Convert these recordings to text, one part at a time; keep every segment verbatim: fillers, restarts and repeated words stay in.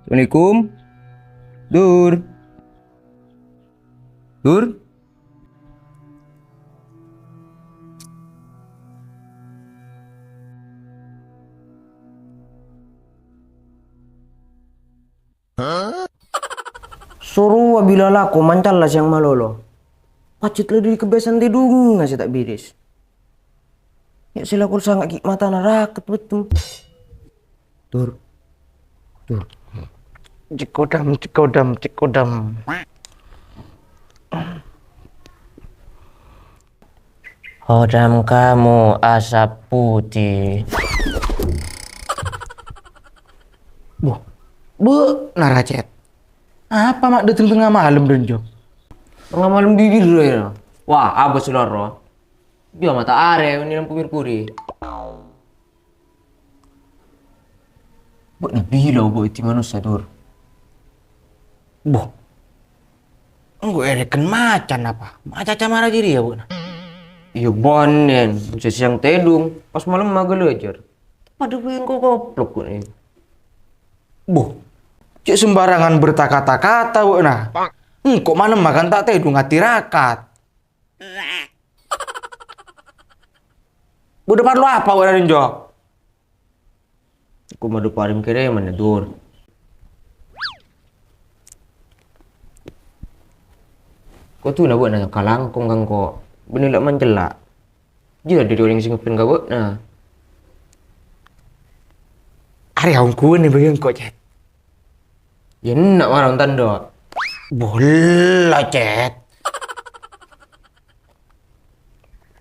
Assalamualaikum. Dur. Dur. Soro abila lako mancala sèyang malolo. Pajhât la dhâri kabiyasaan tèdhungnga sè ta' bèrès. Ya' sè lakor sanga' ghi' matana raket bâttem. Dur. Dur. Cekodam, cekodam, cekodam. Hodam kamu asap putih. Wah, bâ'na ra, Cèt. Apa ma' dâteng tengnga malem, Donjo? Tengnga malem dhi' dhira, ya? Wah, abâs, Loro. Iyâ, mata'arè, ini lampu merkuri. Bâ'na bilâ bâ' èdhi manossa, Dur. Boh. Engko' èrèken macan apa? Macaca mara jârèya bâ'na. Iyâ, bânnè, sè sèyang tèdhung, pas malem maghâlâjâr. Padâ bi' engko' koplok, bâ'na. Boh. Cè' sembarangan berkata-kata bâ'na. Engko' malem kan ta' tèdhung atirakat. Bâdâ parlo apa bâ'na, Donjo? Engko' madâ parèm-kèrèman, Dur. Kodhuna bâ'na kalangkong ka engko', bânnè la mancella'. Jiyâ dhâri orèng sè ngèbân ka bâ'na. Arèya ongghuwân bâgi engko', Cèt. Yâ, enna' mara ontang, Do. Bola, Cèt.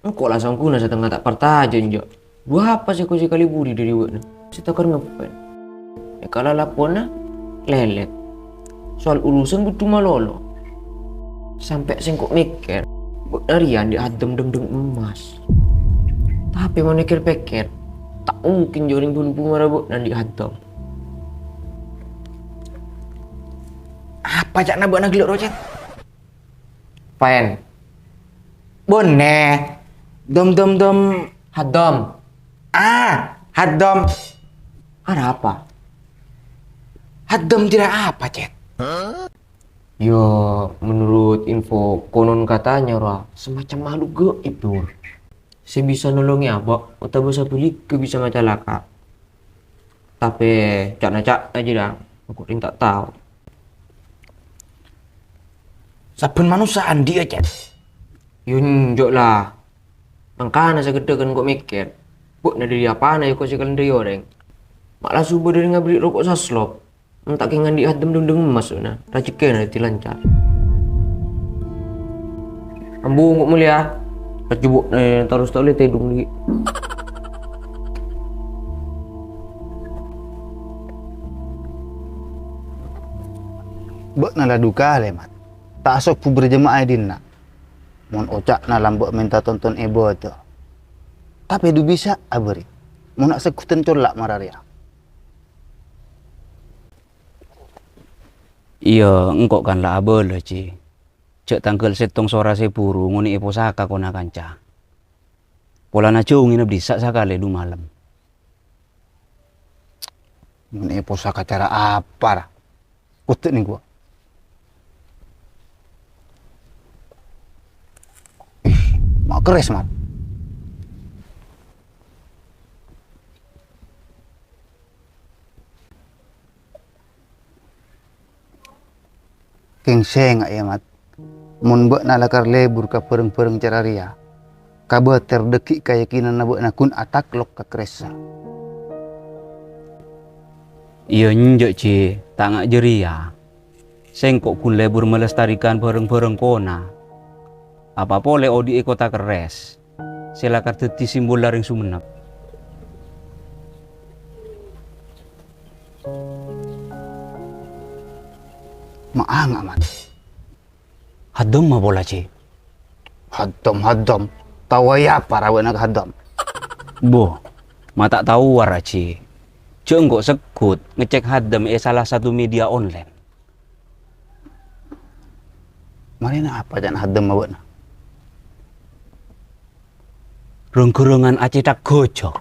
Engko' la sangkuna satengnga ta' parcajâ, enjâ'. Dhu apa sè ko-, sè kaleburi dhâri bâ'na? Sè tokar ngèbân. È kala lapona, lèlèt. Soal urusan budhu malolo. Sampè' sèngko' mèkkèr, bâ'na rèya andi' haddem dhengdheng emmas. Tapè mon èkèr-pèkkèr, ta' mungkin jâ' orèng bân-bhumara bâ'na andi' haddem. Apa ca'na bâ'na ghellâ' rocèt? Pen. Bânnè. Dom, dom, dom. Haddom. Ah, haddom. Arapa? Haddom tèra apa, Cèt? Yo, menurut info konon katanya, ra, semacam makhluk gaib, Dur. Sè bisa nolongè abâ' otabâ sabhâligghâ bisa macalaka. Tapè ca'na-ca'na jiyâ, engko' rèng ta' tao. Sabbhân manossa andi'â, Cèt. Yo, enjâ' la. Mangkana saghâdhâ kan ko' mèkkèr, bâ'na dhâri apana ko' sè kalendhâi orèng? Ma' la sobhâ dhâri ngaberri' roko' saslop. Mon ta' kèng andi' haddem dhengdheng emmas, na, rajhekkèna dhâddhi lancar. Ambu, engko' molèya. Rajhebbhu', eh, terros ta' ollè tèdhung, ghi. Bâ'na la duka, lè, Mat. Ta' asobbhu berjemaah è dinna'. Mon oca'na lambâ' mènta tonton è bâdâ. Tapè dhu bisa abâri'. Mon na' segghudhân colla' mara rèya. Iyâ, engko' kan la abâlâ, Ji. Jâ' tangghâl sèttong sora sè buru ngonè'è posaka kona kanca. Polana jhâu ngènep dissa' sakalè dhu malem. Ngonè'è posaka cara apa, ra? Kodhu nèng ghuwâ. Ih, ma' kerres, Mat. Kèng sènga', yâ, Mat. Mon bâ'na lakar lebur ka bhâreng-bhâreng cara rèya, kabâtèr dhâggi' kayakinanna bâ'na ghun ataklok ka kerressa. Iyâ, enjâ', Ji, ta' nga' jârèya. Sèngko' ghun lebur melestarikan bhâreng-bhâreng kona. Apa polè odi'è kottha kerres sè lakar dhâddhi simbol la rèng Songennep. Ma' anga', Mat. Haddhemma pola, Ji. Haddhem, haddhem. Tao bhâi apa ra bâ'na ka haddhem? Bo, ma' ta' tao ra, Ji. Jâ' engko' segghut ngecek haddhem è salah satu media online. Marèna apa ca'na haddhemma bâ'na? Rong-ghurungan acèthak gojhok.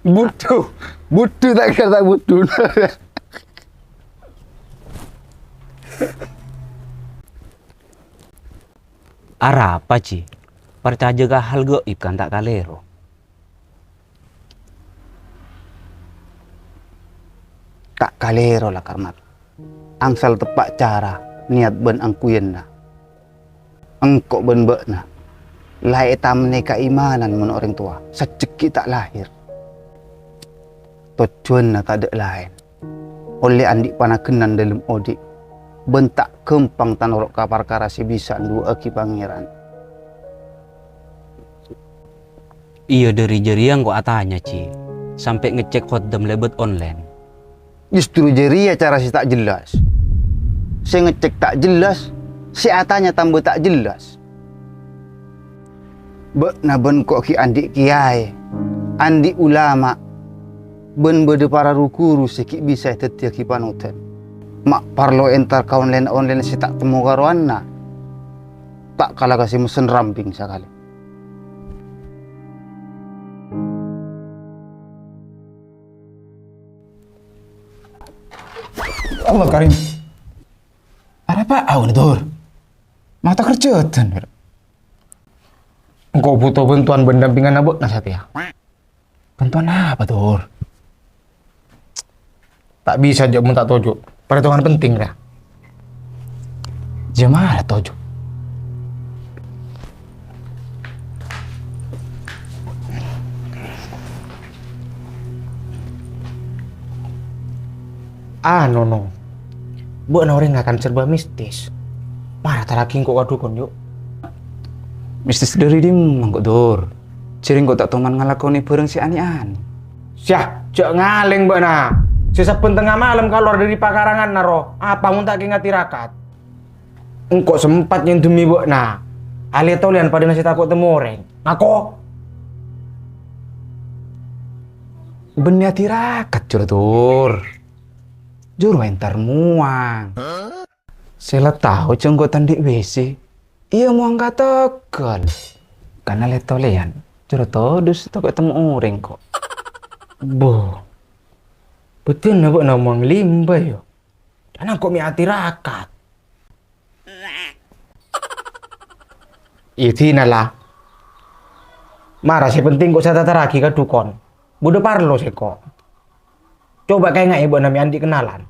Budhu, budhu ta' kèra budhu. Arapa, Ji? Parcajâ ka hal gaib kan ta' kalèro? Ta' kalèro la, Karmat. Angsal teppa' cara, niyat bân angkuyanna. Engko' bân bâ'na la ètamennè kaimanan mon orèng towa sajjheggi' ta' lahèr. Tojjhuwânna tadâ' laèn, ollè andi' panaghennan dâlem odi', bân ta' ghâmpang tanoro' ka parkara sè bisa ndu'aaghi Pangèran. Iyâ, dâri jârèya engko' atanya, Ji, sampè' ngecek khodam lèbât online. Justru jârèya cara sè ta' jelas. Sè ngecek ta' jelas, sè atanya tamba ta' jelas. Bâ'na bân ko' ghi' andi' kèyaè, andi' ulama, bân bâdâ para ru-ghuru sè ghi' bisa èdhâddhiyâghi panodan. Ma' parlo entar ka online-online sè ta' temmo karowanna, ta' kala ka sè messen rambing sakalè. Allah Karim. Arapa aona, Dur? Mata kerjaan, Dur. Engko' buto bantuan pendampingan bâ'na satèya. Bantuan apa, Dur? Ta' bisa jhâ' mon ta' toju'. Parètongan penting, ra. Jhâ' mara toju'. Anu, no. Bâ'na orèng ngakan serba mistis. Mara taraghi engko' ka dukon, yu'. Mistis dâri dimma engko', Dur? Jârèya engko' ta' toman ngalakonè bhârâng sè anè-anè. Syah, jhâ' ngalèng bâ'na. Sè sabbhân tengnga malem kalowar dâri pakaranganna, ro. Apa mon ta' kèng atirakat? Engko' sempat nyèndhemmè bâ'na. Alè tolèyan padâna sè tako' temmo orèng. Ngako? Bânnè atirakat, jhur, Dur. Jhur entar muang. Sè la tao jhâ' engko' ta' andi' W C, iyâ muang ka tegghâl. Kan alè tolèyan, jhur todus tako' temmo orèng, ko'. Bo. Bhâdhânna bâ'na muang limba, yâ. Jhâ' engko' mè' atirakat. Iyâ, dinala. Mara sè penting ko' sè tatarraghi ka dukon. Bâdâ parlo sèko'. Coba kaènga'è bâ'na mè' andi' kennalan.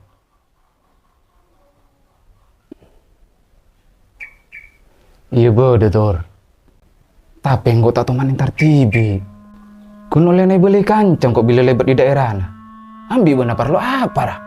Iyâ bâdâ, Dur. Tapè engko' ta' toman entar dhibi'. Ghun ollèna èbâli kanca engko' bilâ lèbât è dhaèrana. Ambi' bâ'na parlo apa, ra?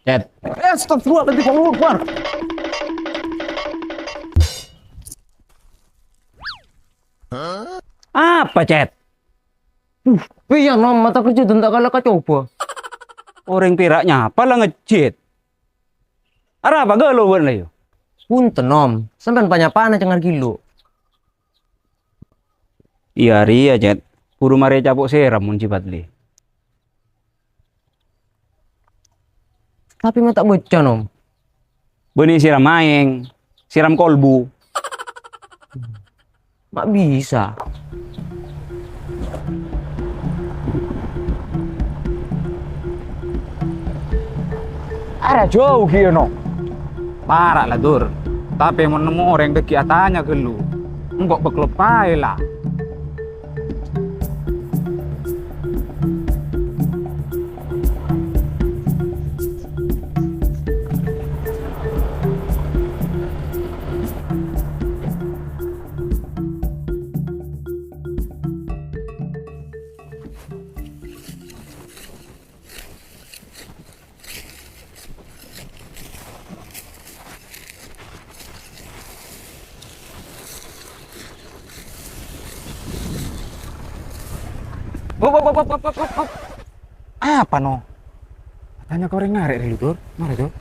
Cet. Astagfirullahaladzim, Allahu Akbar. Apa, Cet? Uh, iyâ, Nom, mata kerja dun ta' kala kacoba. Orèng pèra' nyapa la ngejjit. Arapa ghâllu bâ'na, yâ? Bhunten, Nom. Sampèyan panyapana cengar ghilo. Iyâ, rèya, Cet. Buru marè capo' sèram mon jhi Fadli. Tapè ma' ta' bâca, Nom. Bânnè sèram aèng, sèram kolbu. Ma' bisa. Ara jhâu kèya, no. Para' la, Dur. Tapè mon nemmo orèng dhâggi' atanya ghâllu, engko' bâklop paè, la. Hop, hop, hop, hop, hop, hop, hop. Apa, no? Tanya ka orèng ngarè' rè, Dur. Mara, Dur.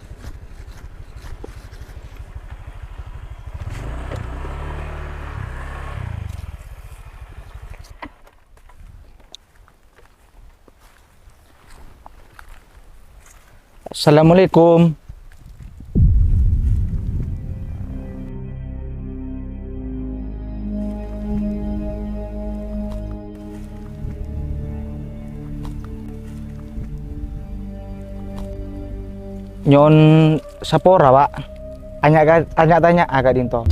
Assalamualaikum. Nyo'on sapora, Pak. Tanya ka, tanya-tanya ka dinto.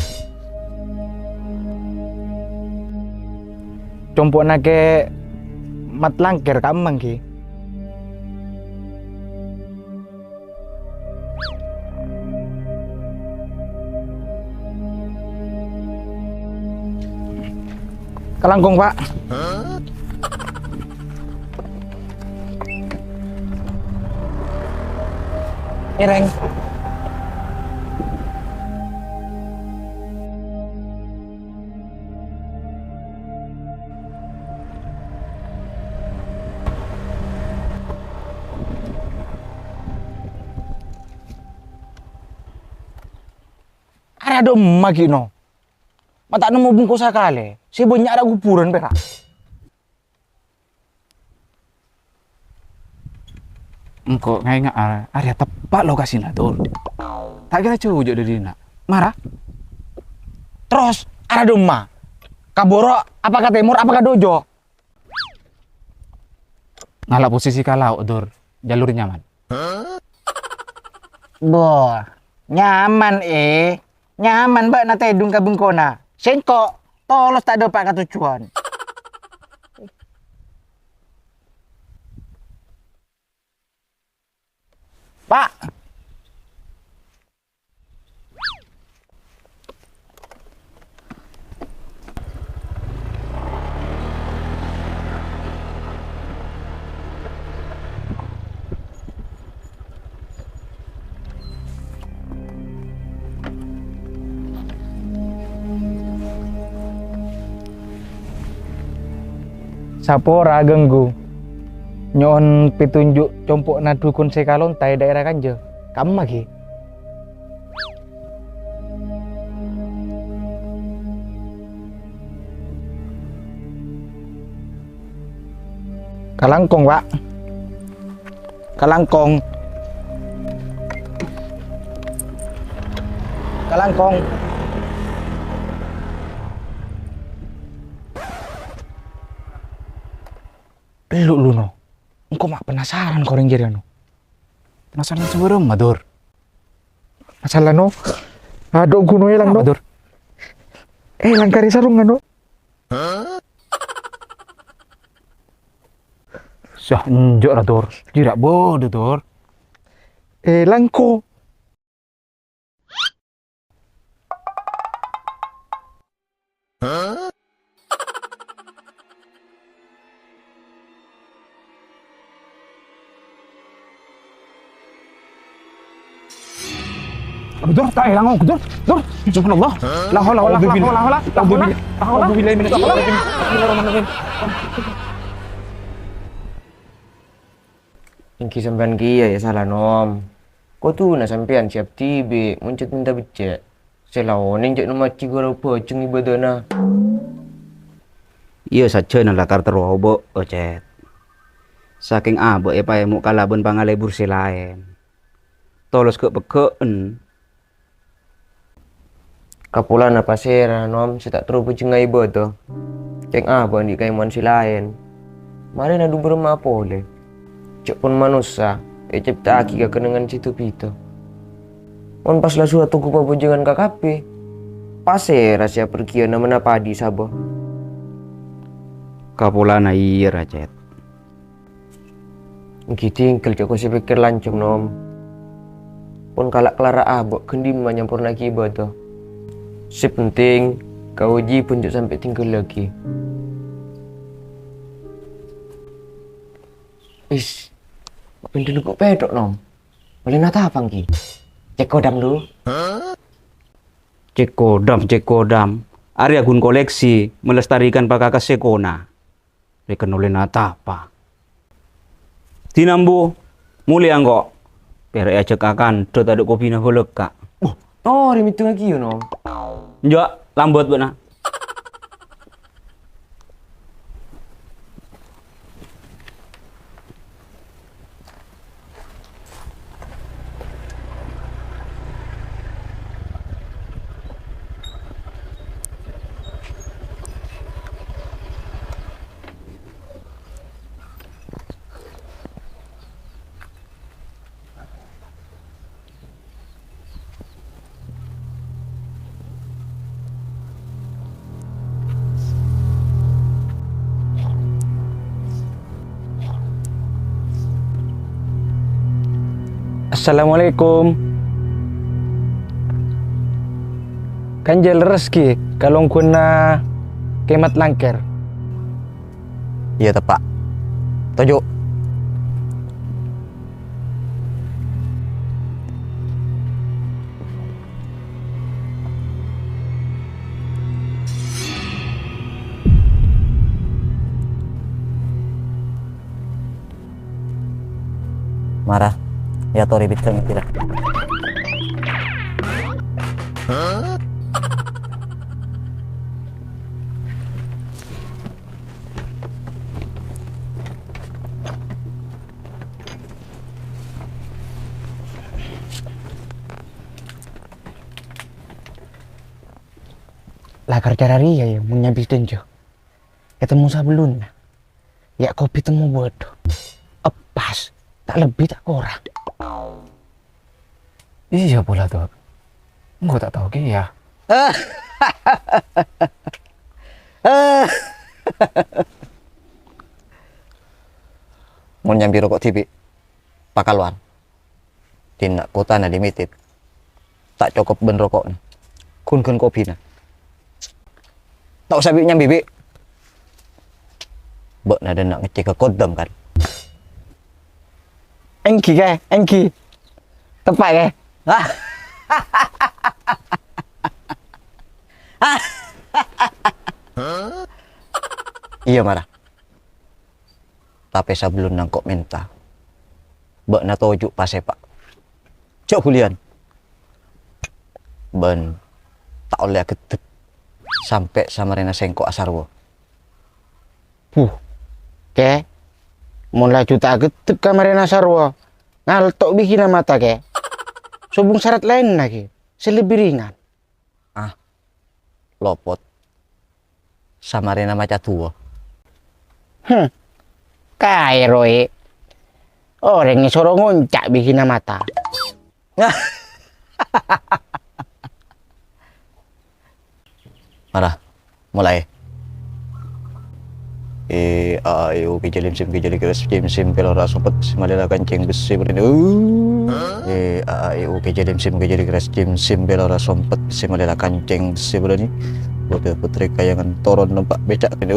Compo'na kè mat langkèr ka'emma, ghi. Kalangkong, Pak. Ngèrèng. Arè dâ' emma ghi' no. Ma' ta' nemmo bungko sakalè. Sè bânnya' arè kuburan pèra'. Engko' ngaènga' arè, arè teppa' lokasina, Dur. Ta' kèra jhâu jhâ' dâri dinna'. Mara. Terros, arè dâ' emma. Ka bârâ' apa ka tèmor apa ka dâjâ? Ngala' posisi ka lao', Dur. Jalur nyaman. Boh, nyaman, eh. Nyaman bâ'na tèdung ka bengkona. Sèngko' tolos ta' dâpa' ka tojjhuwân. Pa'. Sapora ganggu. Nyo'on petunjuk compo'na dhukun sè kalonta è dhaèra kanja. Ka'emma, ghi? Kalangkong, Pak. Kalangkong. Kalangkong. Elu, lu, no. Engko' ma' penasaran ka orèng jârèya, no. Penasaran sabârâmma, Dur? Masalah, no. Adhu, ghun èlang, no. Apa, Dur? Èlang karè sarungnga, no. Sah, enjâ' ra, Dur. Jhâ' ra bâdâ, Dur. Èlang, ko. Aduh, Dur, ta' èlang, Dur, Dur. Subhanallah. La haula wala quwwata illa billah. La haula, la haula, la haula. A'udzubillahi minasyaitonir rajim. Bismillahirrahmanirrahim. Èngghi sampèyan kèya, yâ, sala, Nom. Kodhuna sampèyan sè abdhi bi' monjhât mènta beccè'. Sè la onèng jhâ' nemmo ajhi ghârâ bhâjheng ibâdâna. Iyâ, sajjhâna lakar terro abâ', Ocet. Sakèng abâ' èpaèmo' kalabân pangalebur sè laèn. Tolos ghâ'-pegghâ'ân. Kapolana pasèra, Nom, sè ta' terro bhâjhengnga ibâdâ? Kèng abâ' andi' kaèmo'an sè laèn. Marèna dhu bârâmma polè? Jhâ' pon manossa ècèpta'aghi ka kennengngan sè du-bhidhu. Mon pas la sowat ongghu pabhâjhengan ka kabbhi, pasèra sè apergiyâna mennapa andi' sabâ? Kapolana iyâ, ra, Cet. Èngghi dhinggâl jhâ' kosè pèkkèr lanjhâng, Nom. Pon kala'-kalara abâ' ghân dimma nyamporna'aghi ibâdâ. Sè pentèng, kawâjibhân jhâ' sampè' èdhinggallaghi. Is, bendel kok pètho', Nom? Ollè natapa, èngghi? Cèk kodam, Du. Cèk kodam, cèk kodam. Arèya ghun koleksi melestarikan pakakassa sèkona. Rèken ollè natapa. Dinambu, Molèya engko'. Pèra' èajhâk ka kandhâ tadâ' kopina bâlâkka'. Wah, torè mèddhângngaghi, Nom. Enjâ', lambât bâ'na. Assalamualaikum. Kan jhâ' lerres ghi ka longghuwânna Kè Mat Langkèr. Iyâ, teppa'. Toju'. Mara, èyatorè bhidhâng, kira. Lakar cara rèya, yâ, mon nyabis dânjâ. Ètemmo sabellunna. Yâ, kopi temmo bâdâ. Eppas, ta' lebbi, ta' korang. Iyâ pola, Dok. Engko' ta' tao kèya. Mon nyambi roko' dhibi', pakalowar. Dinna' kotana limited. Ta' cokop bân roko'na. Ghun-ghun kopina. Ta' osa bi' nyambi, Bi'. Bâ'na dânna' ngecè' ka kodam, kan? Èngghi, Kè, èngghi. Teppa', Kè. Iyâ, mara. Tapè sabellunna engko' mènta, bâ'na toju' pasèpa'. Jhâ' buliyân. Bân ta' ollè aghedhek sampè' samarèna sèngko' asarwa. Buh, Kè, mon laju ta' aghedhek ka marèna asarwa, ngalto' bigina mata, Kè. Sobung sarat laènna, Kè, sè lebbi ringan. Ah, lopot. Samarèna maca duwâ. Hmm. Kaè rowa. Orèng èsoro ngonca' bigina mata. Mara, molaè. E, a, a, e, o, ke, jelim, sim, ke, jeli, keras, jim, sim, pelora, sompet, simalera, kancing, besi, berani. E, a, a, e, o, ke, jelim, sim, ke, jeli, keras, jim, sim, pelora, sompet, simalera, kancing, besi, berani. Putri, putri kayangan toron numpak becak kene.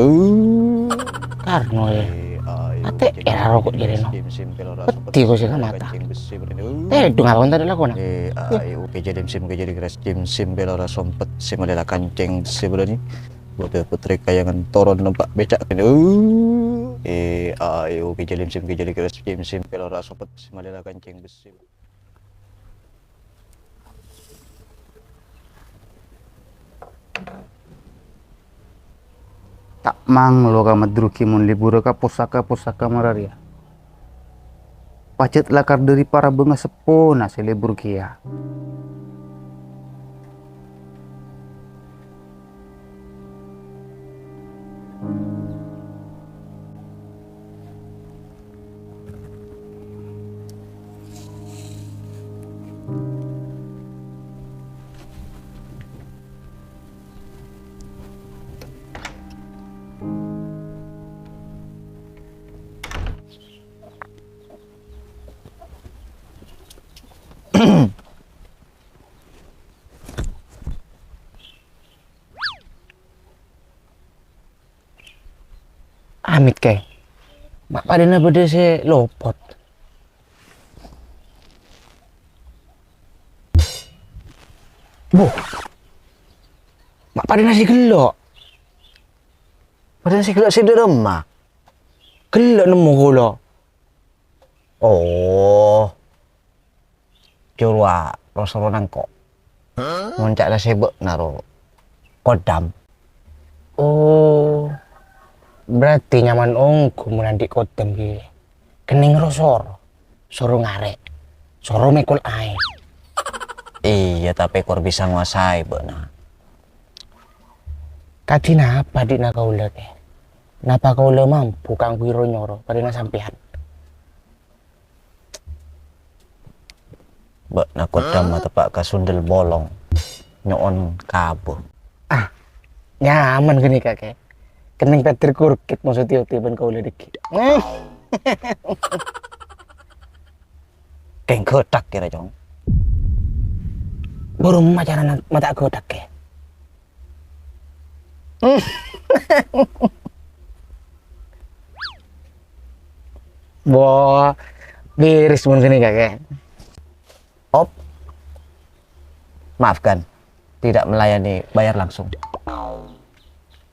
Karno, ya. E, a, e, o, Ate ke, jeli, era rokok keras, jere, no. Jim, sim, pelora, sompet, Peti kok sing simalera, mata. Kancing, besi, berani. Tedung apa ntar dilakukan? E, a, a, e, o, ke, jelim, sim, ke, jeli, keras, jim, sim, pelora, sompet, simalera, kancing, besi, berani. Putri, putri kayangan toron numpak becak kene. E, a, e, o, ke, jelim, sim, ke, jeli, keras, jim, sim, pelora, sompet, simalera, kancing, besi. Ta' manglo ka Madruki mon lebura ka posaka-posaka mara rèya. Pajhât lakar dhâri para bângaseppona sè lebur kèya. Amit, Kè. Ma' padâna bâdâ sè lopot. Buh. Ma' padâna sè ghello'. Padâna sè ghello' sè dâ' remma. Ghello' nemmo kaulâ. Oh, jârowa ro-soro nangko'. Mon ca'na sè bâ'na ro kodam. Oh, berarti nyaman ongghu mon andi' kodam ghi. Kennèng ro-soro, soro ngarè', soro mèkol aèng. Iyâ, tapè kor bisa ngowasaè bâ'na. Kadhi napa dhi'na kaulâ, Kè? Napa kaulâ mampu kaangghuy ro-nyoro padâna sampèyan? Bâ'na kodam mateppa' ka sundel bolong, nyo'on kabur. Ah, nyaman ghânèka, Kè. Kennèng pètèr kurkit mon sè tè-otè bân kaulâ dhâggi'. Kèng ghâdhâk kèra, Cong. Bârâmma carana ma' ta' ghâdhâk, Kè? Wah, bèrès mon ghânèka, Kè. Op. Maafkan, tidak melayani bayar langsung.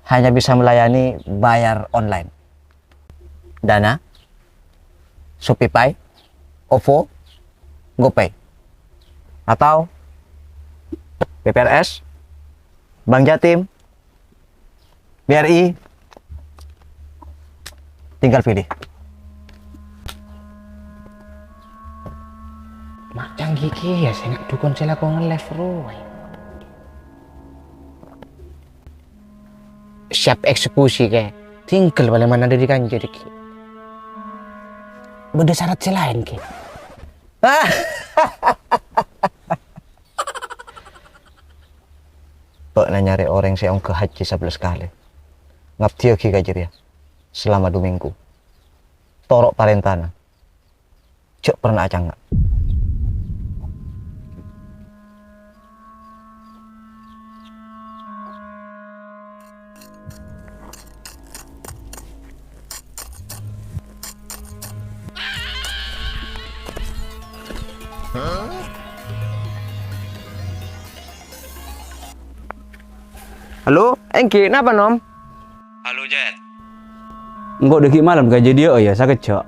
Hanya bisa melayani bayar online. Dana, ShopeePay, OVO, GoPay, atau BPRS, Bank Jatim, BRI, tinggal pilih. Ma' canggih kèya sè nga' dhukon sè lako nge-live rowa. Siap eksekusi, Kè. Tinggal palèng mana dâri kanca dhâggi'. Bâdâ syarat sè laèn, Kè. Bâ'na nyarè orèng sè ongghâ haji sabellâs kalè. Ngabdiyâghi ka jârèya selama du minggu. Toro' parèntana. Jhâ' pernah acanga'. Halo, èngghi, napa, Nom? Halo, Jet. Engko' dhâggi' malem ka jârèya, ya, sakejjhâ'.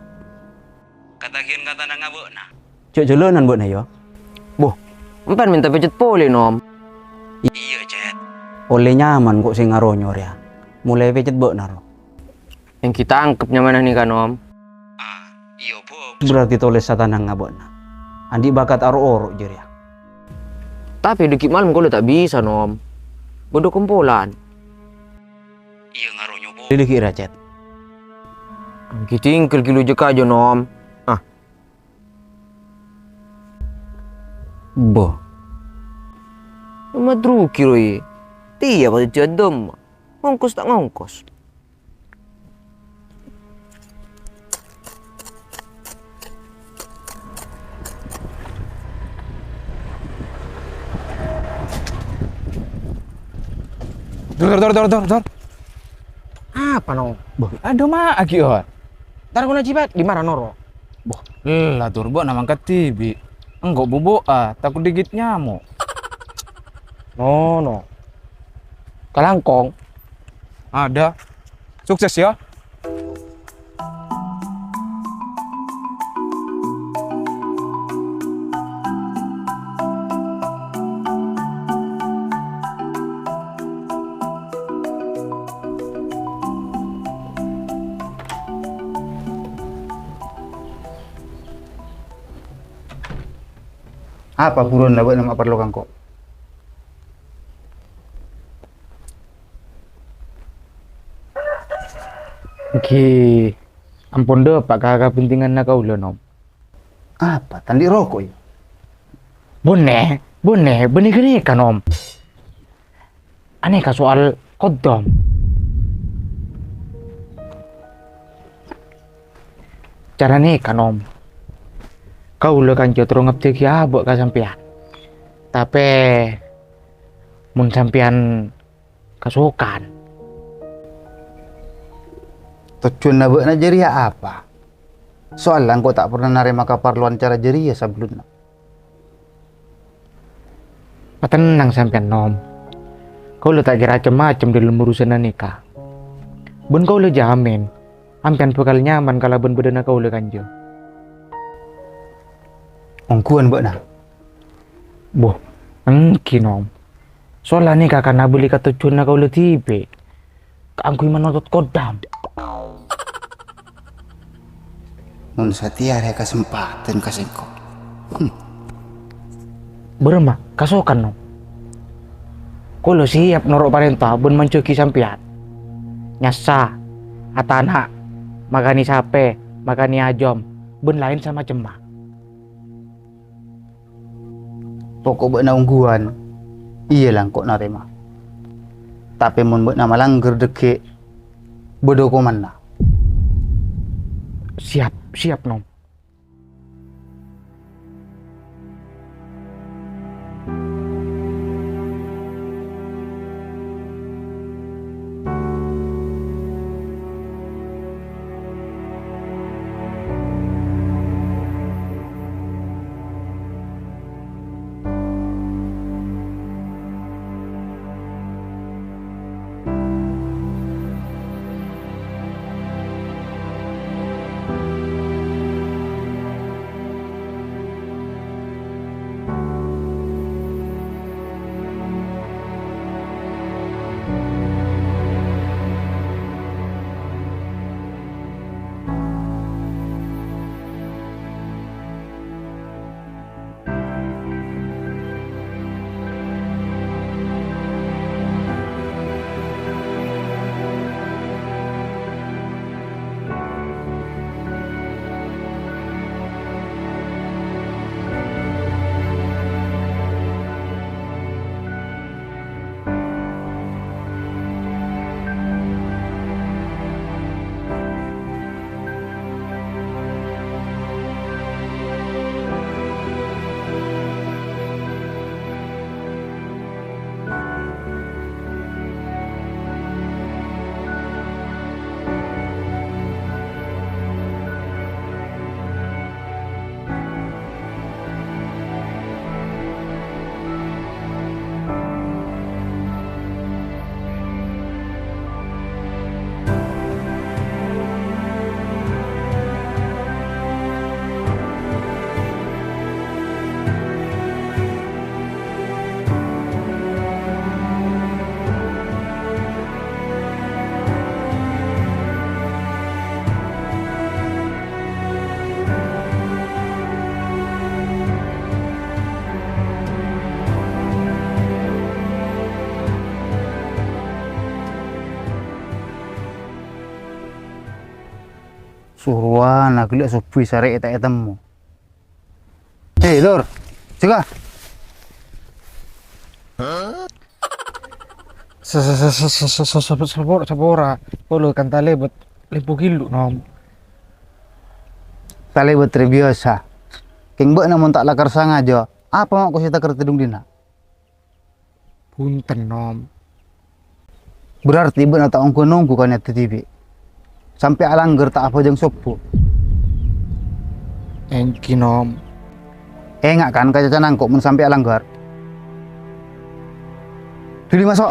Katagiyan ka tanangnga bâ'na. Jhâ' jhâlânan bâ'na, ya. Boh, empèyan mènta pècet polè, Nom. Iyâ, Jet. Ollè nyaman ko' sè ngaronyo rèya. Molaè pècet bâ'na, ro. Èngghi tangkep nyamana nèka, Nom. Ah, iyâ, Bos. Berarti tolès satanangnga bâ'na. Andi' bakat aro'-oro' jârèya. Tapè dhâggi' malem kaulâ ta' bisa, Nom. Bâdâ kompolan. Iyâ, ngaronyo, Bos. Lili ki' racet. Èngghi tinggal ghi' lu jâ-kajâ, Nom. Ah. Bo. Madrugi, roy. Tiyâ padâ jâdâm. Ngongkos ta' ngongkos. Dor, dor, dor, dor, dor. Apa, Nong? Boh, aduh, ma' agi, oh. Entar kona jibat, di mara noro'? Boh, ella, Dur, bo' na mangkat dhibi'. Engko' bubu'a, tako' digit nyamo'. No, no. Kalangkong. Ada. Sukses, ya. Apa buruwânna bâ'na ma' parlo ka engko'? Èngghi ampon dâpa' ka kabhuntengnganna kaulâ, Nom. Apa? Ta' andi' roko', ya? Bânnè, bânnè, bânnè ghânèka, Nom. Anèka soal kodam. Carana nèka, Nom. Kaulâ kanca terro ngabdiyâghi abâ' ka sampèyan. Tapè mon sampèyan kasokan. Tojjhuwânna bâ'na jârèya apa? Soalla engko' ta' parna narèma kaparlowan cara jârèya sabellunna. Patennang sampèyan, Nom. Kaulâ ta' kèra cem-macem dâlem urusanna nèka. Bân kaulâ jamin, sampèyan bhâkal nyaman kalabân bâdâna kaulâ kanca. Ongghuwân bâ'na? Boh, èngghi, Nom. Solana kakana bâli katojjhuwânna kaulâ dhibi', kaangghuy manontot kodam. Mon satèya arèya kasempadhân ka sèngko'. Hmm. Bârâmma, kasokan, Nom? Kaulâ siap noro' parènta bân manjhâghi sampèyan. Nyassa, atana', makanè sapè, makanè ajâm, bân laèn samacemma. Poko' bâ'na ongghuwân, iyâ la engko' narèma. Tapè mon bâ'na malangghâr dhâggi', bâdâ okomanna. Siap, siap, Nom. Sorowan aghellâ' sobbhi sarè' ta' ètemmo. Hei, Lor. Jâgâ. Sa-, sa-, sa-, sa-, sa-, sa-, sa-, sapora, sapora. Kaulâ kan talèbât lèbât ghâllu, Nom. Talèbât rè biyasa. Kèng bâ'na mon ta' lakar sangajâ, apa ma' kosè takèr tèdung dinna'? Bhunten, Nom. Berarti bâ'na ta' ongghu-nongghu ka nèddhâ dhibi'. Sampè' alangghâr ta' abhâjâng sobbhu. Èngghi, Nom. Ènga' kan ka caca nangko' mon sampè' alangghâr. Dhuli maso'.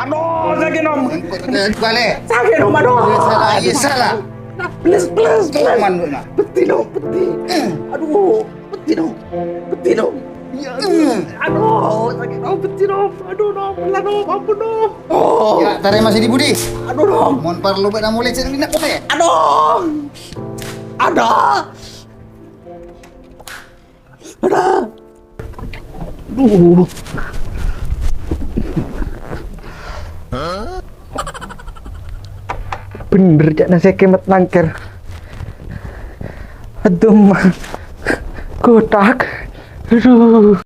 Aduh, sakè', Nom. Balik. Sakè', Nom, aduh. Iya, salah, iya, salah. Please, please, please. Aman, Bu, nah. Peti, Nom, peti. Aduh. Peti, Nom. Peti, Nom. Iya. Aduh, sakè', Nom. Peti, Nom. Aduh, Nom. Ella, Nom. Ampon, Nom. Oh. Ya, tarèma sè dhi-budhi. Aduh, Nom. Mon parlo bâ'na molè sè dinna' polè. Aduh. Aduh. Aduh. Aduh. Bhender ca'na sè kèmat nangkèr. Aduh, ma-, kotak. Aduh.